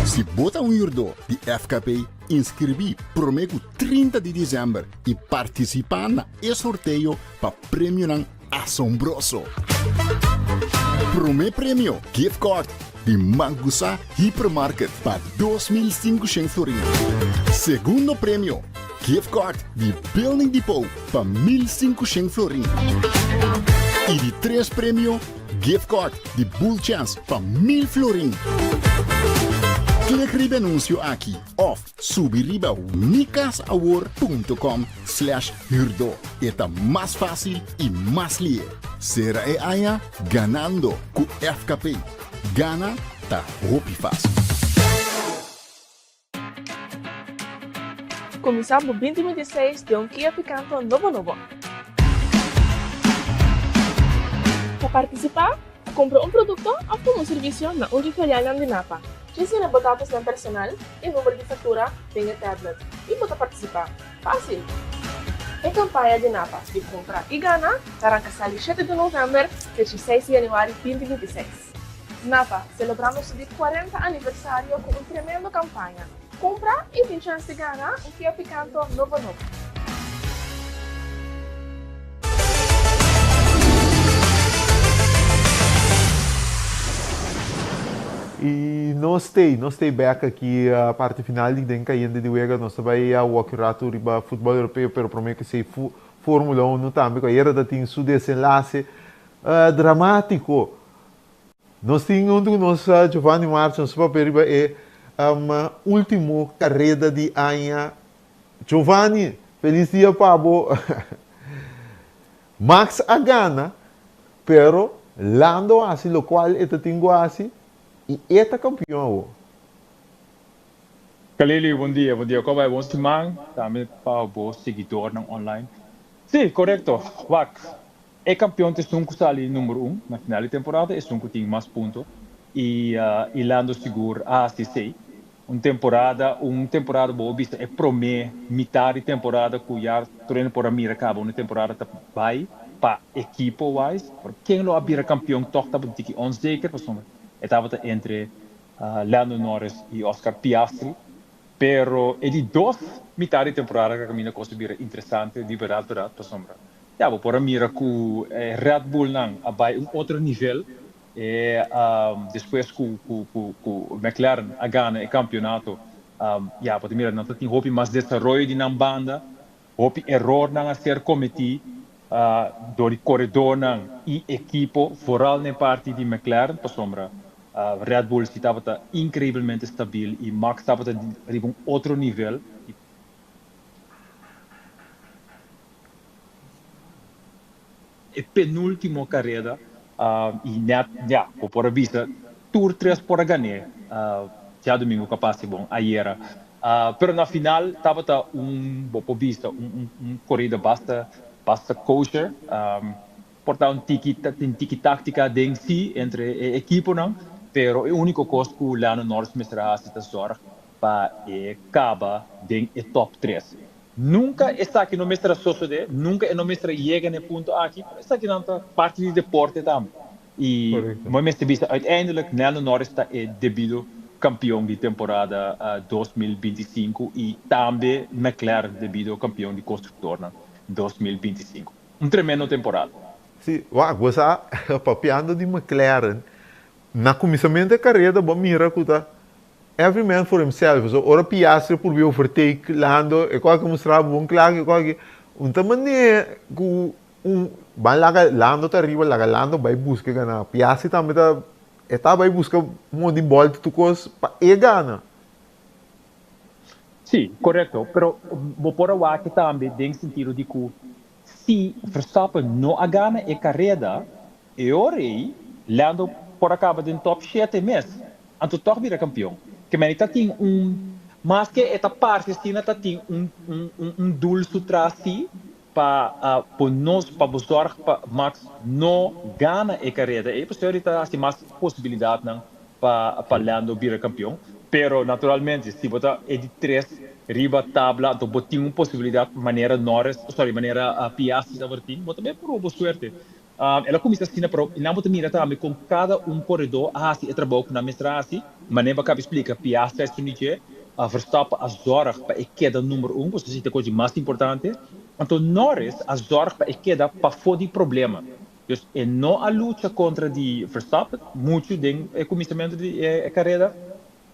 Si bo ta un hürdó di FKP, inskribí promé ku 30 di desèmber i partisipá na e sorteo pa premionan asombroso. Promé premio, gift card di Mangusa Hypermarket pa 2500 florin. Segundo premio, gift card di Building Depot pa 1500 florin. I di tres premio, gift card di Bull Chance pa 1000 florin. Klik riba e anunsio aki òf subi riba mikasawor punto com slash huurdo. E ta mas fásil i mas lihe. Sera e aña ganando ku FKP. Gana ta hopi fásil. Kuminsá bo binti 26 den un Kia Picanto nobo nobo. Pa partisipá, kumpra un produkto òf tuma un servisio na un di filialnan di Napa. Djis yena bo datosnan personal i number di faktura den e tablet i bo ta partisipá. Fásil! E kampaña di Napa di Kumpra i Gana ta ranka sali shete di novèmber te dieseis di yanüari binti 26. Napa, selebrando su di kuarenta aniversario ku un tremendo kampaña. Kumpra i tin chèns di gana un Kia Picanto nobo nobo. I nos t'ei, nos t'ei bek aki parti final di den Cayente di Wega. Nos ta bai a wak un ratu riba futbol europeo, pero prome ku esei Formula Uno tambe ku ayera ta tin su desenlase Dramátiko. Nos tin huntu ku nos Giovanni Marcha, nos papia riba e último kareda di aña. Giovanni, felis dia pa bo. Max a gana, pero Lando a hasi lokual e ta tin ku hasi i e ta kampion awor. Kalili, bon dia, bon dia. Kon bai? Bon siman tambe pa bo siguidornan online. Sí, korekto. Wak, E kampion ta esun ku sali number un na final di temporada, esun ku tin mas punto i i Lando sigur a hasi esei. Un temporada, un temporada bo a bisa e prome mitar di temporada ku ya tur hende por a mira kaba un temporada ta bai pa ekipo wise, pero ken lo a bira kampion tòg tabata un tiki onzeker pasobra e tabata entre Lando Norris i Oscar Piastri. Pero e di dos mitar di temporada kaminda kos a bira interesante di berdad berdad pasobra Ya, bo por a mira ku e Red Bullnan a bai un otro nivel e despues ku ku McLaren a gana e kampionato. Ya, bo ta mira nan ta tin hopi mas desaroyo di nan banda, hopi erornan a ser kometí dor di koredornan i ekipo, vooral na e parti di McLaren, pasobra Red Bull si tabata inkreibelmente stabil i Max tabata riba un otro nivel. E penultimo kareda y net ya bo por a bisa tur tres por a gané djadumingu ku a pasa bon ayera. Pero na final tabata un bo por bisa un un korida basta basta kosher. Por ta un tiki tin tiki taktika den si entre e ekiponan pero e uniko kos ku Lando Norris mester a hasi ta zorg pa e kaba den e top tres. Nunka esaki no mester a sosodé, nunka e no mester a yega na e punto aki, pero esakinan ta parti di deporte tambe. I mooi mester bisa uiteindelijk Lando Norris ta e debido kampion di temporada 2025 i tambe McLaren debido kampion di konstruktornan 2025. Un tremendo temporada. Si, wak, bo sa, papiando di McLaren, na kuminsamentu e kareda bo a mira ku ta Every man for himself, so ora Piastri purbi overtake Lando e koki mustra bon kla ku e koki un ta manera ku un ban laga Lando ta riba laga Lando bai buska e gana Piastri tambe ta e ta bai buska mondi bolta tur kos pa e gana. Sí, korekto, pero bo por a wak tambe den sentido di ku si Verstappen no a gana e kareda E ora ei, Lando por a kaba den top shete mes, anto tòg bira kampion. Ke meni ta tin un, maske e ta parse asina, ta tin un un un doel su tras si pa bo nos pa bo zòrg pa Max no gana e kareda ei, pasobra ta hasi mas posibilidatnan pa pa Lando bira kampion. Pero naturalmente si bo ta e di tres riba tabla anto bo tin un posibilidat manera Norris, sorry manera Piastri tabata tin, bo ta bay proba bo suerte. El a kuminsá asina, pero nan bo ta mira tambe kon kada un koredó a hasi e trabou ku nan mester a hasi. Manera bo a kaba splika, Piastri a esun di dje, Verstappen a zòrg pa e keda number un, pasobra esei ta e kos di mas importante. Anto Norris a zòrg pa e keda pafó di problema. Dus e no a lucha kontra di Verstappen muchu den e kuminsamentu di e kareda.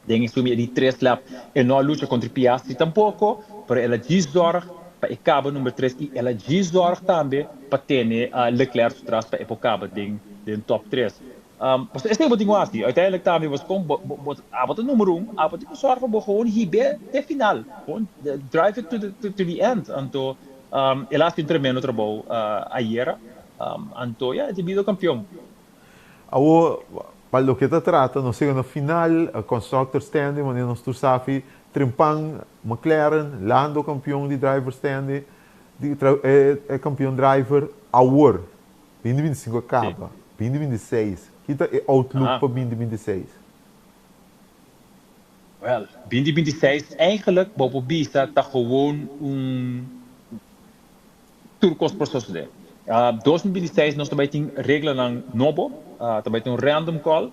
Den e sumi e di tres lap e no a lucha kontra Piastri tampoko, pero el a djis zorg pa e kaba number tres i el a djis zorg tambe pa tene Leclerc su tras pa e por kaba den den top tres. Pasobra esei bo tin ku hasi. Uiteindelijk tambe bo kon bo bo abo ta numero un, abo tin ku sòrg pa bo gewoon hib'é te final. Gewoon drive it to the to the end. Anto el a hasi un tremendo trabou ayera. Anto ya, e ta bido kampion. Awor, pa loke ta trata, nos yega na final, Constructor Standing, manera nos tur sabi, Trempan, McLaren, Lando kampion di Driver Standing, di e kampion driver, awor, 2025 a kaba, 2026, ki ta e outlook pa 2026? Wel, 2026 eigenlijk bo por bisa ta gewoon un Tur kos por sosodé. 2026 nos ta bai tin reglanan nobo, ta bai tin un random call.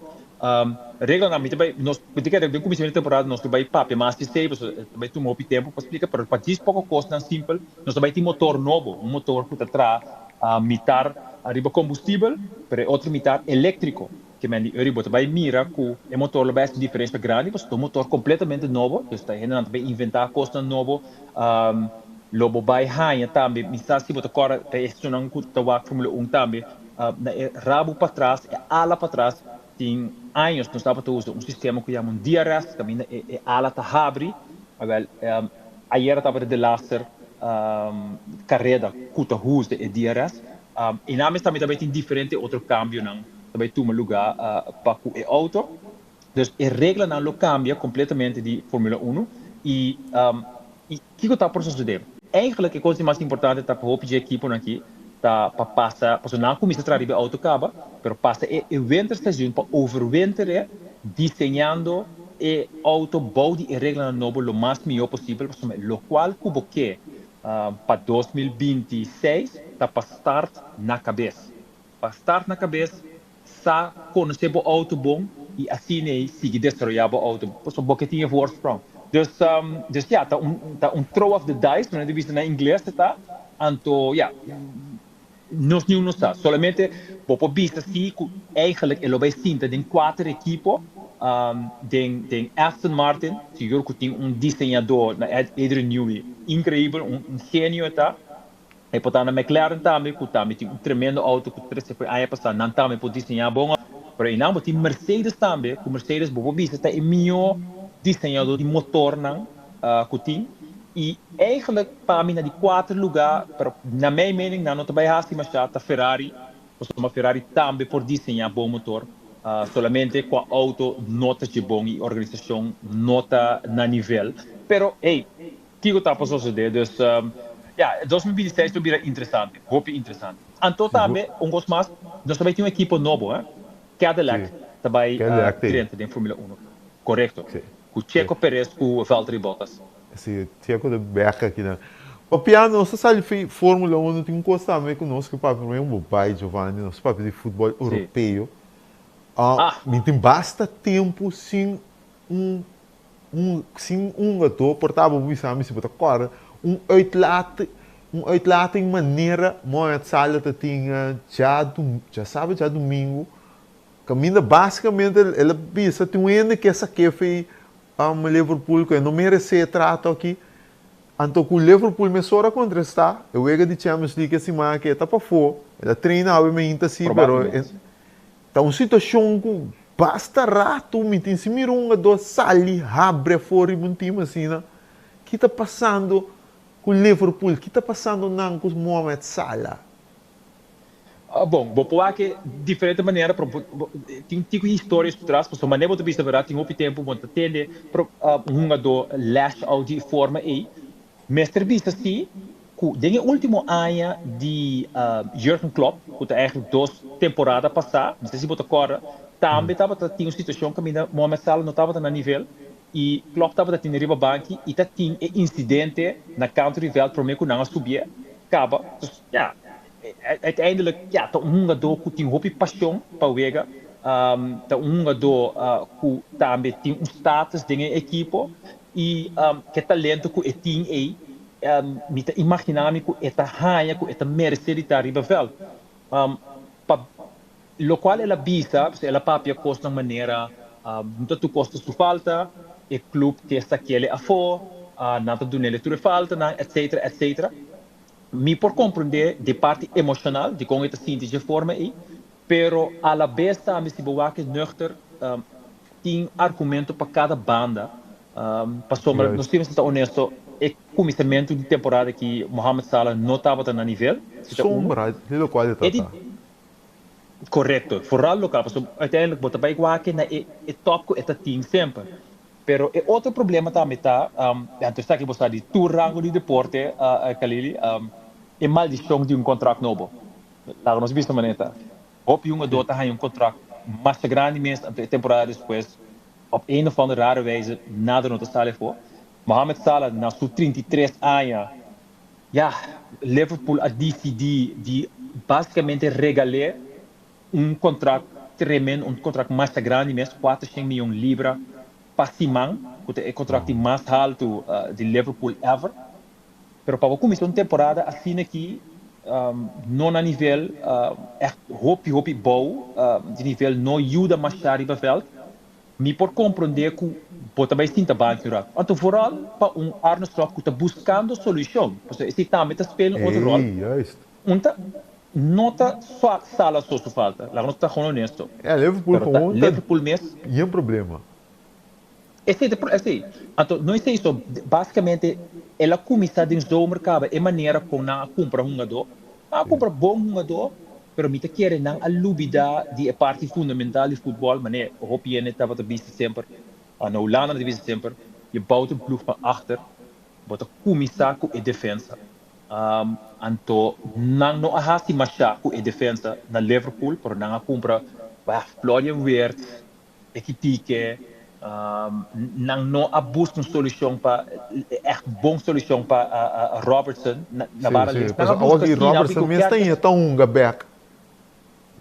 Reglanan mi ta bai, nos mi ta kere den kuminsamentu di temporada nos lo bai papia mas di esei pasobra ta bai tuma hopi tempu pa splika, pero pa djis poko kosnan simpel nos ta bai tin motor nobo, un motor ku ta traha mitar riba kombustibel pero e otro mitar eléktriko. Ke men di ori bo ta bai mira ku e motor lo bai hasi un diferensha grandi pasobra ta un motor kompletamente nobo, dus ta hendenan ta bai inventá kosnan nobo. Lo bo bai haña tambe, mi sa si bo ta kòrda ta esunnan ku ta wak Formula un tambe, na e rabu patras, e ala patras, tin años nos tabata usa un sistema ku yama un DRS, kaminda e ala ta habri. Awèl, ayera tabata delaster kareda ku ta usa e DRS. I nan mes tambe ta bai tin diferente otro kambionan ta bai tuma lugá pa ku e outo. Dus e reglanan lo kambia kompletamente di Formula Uno. I i kiko ta por sosodé? Eigenlijk e kos di mas importante ta pa hopi dje ekiponan aki ta pa pasa, pasobra nan a kuminsá traha riba e outo kaba, pero pasa e e winterseizoen pa overwinter'e diseñando e outo bou di e reglanan nobo lo mas mihó posibel, pasobra lokual ku bo ke pa 2026 ta pa start na kabes. Pa start na kabes, sa konosé bo outo bon i asina ei sigui desaroyá bo outo. Pasobra bo ke tin e voorsprong. Dus, dus ya, ta un, ta un throw of the dice, manera di bisa na ingles e ta. Anto, ya, nos niun no sa. Solamente bo por bisa si ku eigenlijk e lo bai sinta den kuater ekipo, den, den Aston Martin, sigur ku tin un diseñadó na Adrian Newey inkreibel, un, un genio e ta. E por ta na McLaren tambe, ku tambe tin un tremendo auto ku trese fo'i aña pasá, nan tambe por diseñá bon auto. Pero einan bo tin Mercedes tambe, ku Mercedes bo por bisa ta e mihó diseñadó di motornan ku tin. I eigenlijk pa mi na di kuater lugá, pero na mijn mening nan no ta bai hasi mashá, ta Ferrari, pasobra Ferrari tambe por diseñá bon motor, solamente ku a auto no ta dje bon i organisashon no ta na nivel. Pero hey, Kiko ta por sosodé? Dus, ya, 2026 lo bira interesante, hopi interesante. Anto tambe, un kos mas, nos ta bai tin un ekipo nobo, hè? Cadillac ta bai drenta den Formula Uno. Korekto. Ku Checo Perez ku Valtteri Bottas. Si, Checo ta bek akinan. Papia, nos ta sali fi Formula Uno, tin un kos tambe ku nos ke papia, promé bo bai, Giovanni, nos papia di futbòl europeo. Mi tin basta tempu sin un Un sin un gato por ta bo bisa mi si bo ta kòrda un uitlating un uitlating manera Mohamed Salah ta tin djasabe djadumingu kaminda basikamente el a bisa tin un hende ke sak'é fei Liverpool ku e no meresé e trato aki anto ku Liverpool mesora a kontestá e wega di Champions League e siman aki e ta pafó el a traina awe mainta si pero Ta un situacion cu basta rato mi tin si mira un hungador sali habri afor riba un team asina. Ki ta pasando cu Liverpool? Ki ta pasando nan cu Mohamed Salah? Bon, bo por wak e diferente manera, pero bo tin tiko historias por tras, pasobra manera bo ta bisa berdad tin hopi tempo bo no ta tende un hungador lash out di e forma ey. Mester bisa si ku den e último aña di Jurgen Klopp, ku ta eigenlijk dos temporada pasá, no sé si bo ta kòrda, tambe tabata tin un situashon kaminda Mohamed Salah no tabata na nivel i Klopp tabata tene riba banki i ta tin e insidente na kantu di vèlt promé ku nan a subié kaba. Dus ya, uiteindelijk ya ta un hungadó ku tin hopi pashon pa wega, ta un hungadó ku tambe tin un status den e ekipo I ke talento ku e tin ei, mi ta imaginá mi ku e ta haña ku e ta meresé di ta riba vèlt. Pa lokual el a bisa, pasobra el a papia kosnan manera, No ta tur kos ta su falta, e klup ke sak'el afó, nan ta dun'el tur e faltanan, etcetera, etcetera. Mi por komprendé di parti emoshonal dikon e ta sinti dje forma ei. Pero a la bes tambe si bo wak nuchter, tin argumento pa kada banda, pasobra nos tin mester ta honesto, e kuminsamentu di temporada aki Mohamed Salah no tabata na nivel, si ta unu. Sombra di lokual e E di trata. Korekto, foral lokal, pasobra uiteindelijk bo ta bai wak na e top ku e ta tin semper. Pero e otro problema tambe ta, anto esaki bo sa di tur rango di deporte, Kalili, e maldishon di un kontrakt nobo. Laga nos bisa manera ta. Hopi hungadó ta haña un kontrakt masha grandi mes, anto e temporada despues op een of andere rare wijze nada no ta sali afó. Mohamed Salah na su 33 aña, ya, Liverpool a disidí di básicamente regal'é un kontrakt tremendo, un kontrakt masha grandi mes, 400 miyon libra pa siman, ku ta e kontrakt di mas haltu di Liverpool ever. Pero pa bo kuminsá un temporada asina aki, no na nivel ègt hopi hopi bou di nivel, no yuda mashá riba vèlt, mi por komprondé ku bo ta bai sinta banki un ratu. Anto vooral pa un Arne Slot ku ta buskando solushon, pasobra esei tambe ta spela un otro ròl. Ey, juist. Un ta no ta Salah so su falta, laga nos ta gewoon honesto. Ja, Liverpool Pero ta gewoon ta Liverpool mes. yen problema. Esei ta esei. Anto no esei so, basikamente el a kuminsá den zomer kaba e manera kon nan a kumpra hungadó. Nan a kumpra bon hungadó, pero mi ta kere nan a lubidá di e parti fundamental di futbòl, manera hopi hende tabata bisa semper, na Hulanda nan ta bisa semper, je bouwt een ploeg van achter, bo ta kuminsá ku e defensa. Anto nan no a hasi mashá ku e defensa na Liverpool, pero nan a kumpra Florian Wirtz, Ekitike, nan no a buska un solucion pa, echt bon solucion pa Robertson na bara Sí, links. sí. Nan a Pasobra awor buska ki si, nan a Robertson buska mes ta Kerkez. inha ta hunga bek.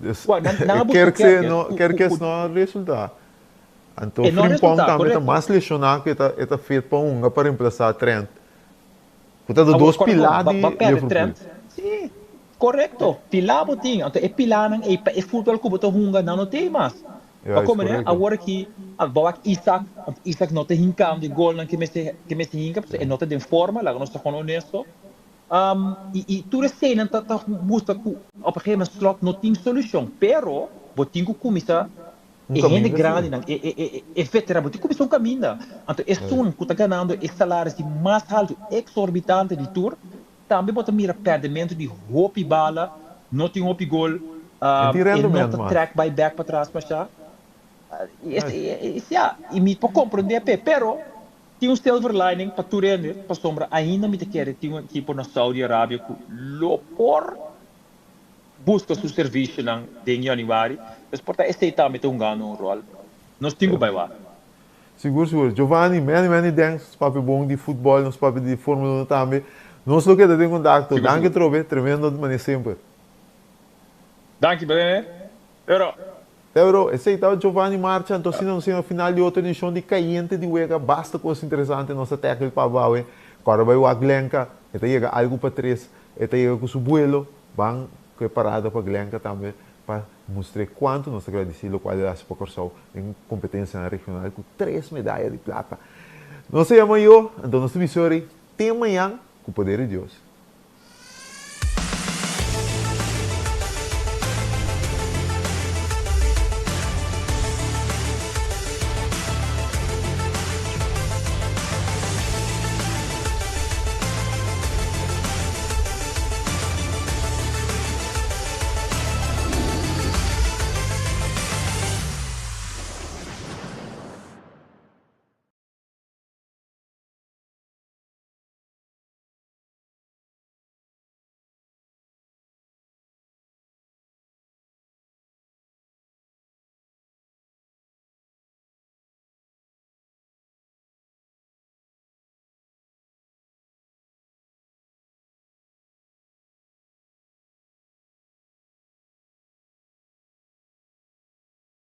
Dus Bueno, nan a buska Kerkez Kerkez no, ku, ku, Kerkez ku no a resulta. Anto e no a Frimpong resulta, tambe ta korekto. mas lesiona ku e ta fit pa hunga pa reemplasa Trent. Ku ta de Awor, dos kòrda bon, pilá ba, di ba pèrdè Liverpool. Trent. Sí, korekto. Pilá bo tin. Anto e pilánan ei pa e futbòl ku bo ta hunga nan no t'ei mas. Ja, Pa is komo ne, korekto. awor aki bo wak Isak, want Isak no ta hinkando e golnan ke mester ke mester hinka, pasobra e no ta den forma, laga nos ta gewoon honesto. I tur eseinan ta ta mustra ku op een gegeven moment Slot no tin solushon, pero bo tin ku kuminsá Un e hende kaminda sí. grandinan, e e e e veteran, bo tin ku kuminsá un kaminda. Anto esun ku ta ganando e salaris di mas haltu, eksorbitante di tur, Tambe bo ta mira pèrdemento di hopi bala, no tin hopi gol, En tin e no rendement ta mas. trèk bai bèk patras mashá. Ya, i mi por komprondé p'e, pero tin un silver lining pa tur hende, pasobra ainda mi ta kere tin un ekipo na Saudi Arabia ku lo por buska su servisionan den yanüari, pues por ta esei tambe ta hungando un ròl. Nos tin ku bai wak. Sigur sigur. Giovanni, many many thanks. Nos papia bon di futbol, nos papia di Formula Uno tambe. Nos lo keda den kontakto. Sigur Danki sigur. trobe, tremendo mane semper. Danki Brené. Pero. Pero, esei ta Giovanni Marcha, anto asina nos yega na final di otro edishon di Kayente di Wega. Basta kos interesante nos a tackle pa abawe. Kòrda bai wak Glenka, e ta yega algu pa tres, e ta yega ku su buelo. Ban ku e parada pa Glenka tambe pa Mustr'é kuantu nos ta gradisí lokual el hasi pa Kòrsou den kompetensianan regional ku tres medaya di plata. Nos ta yama yo, anto nos ta bisa ori te mañan ku poder di Dios.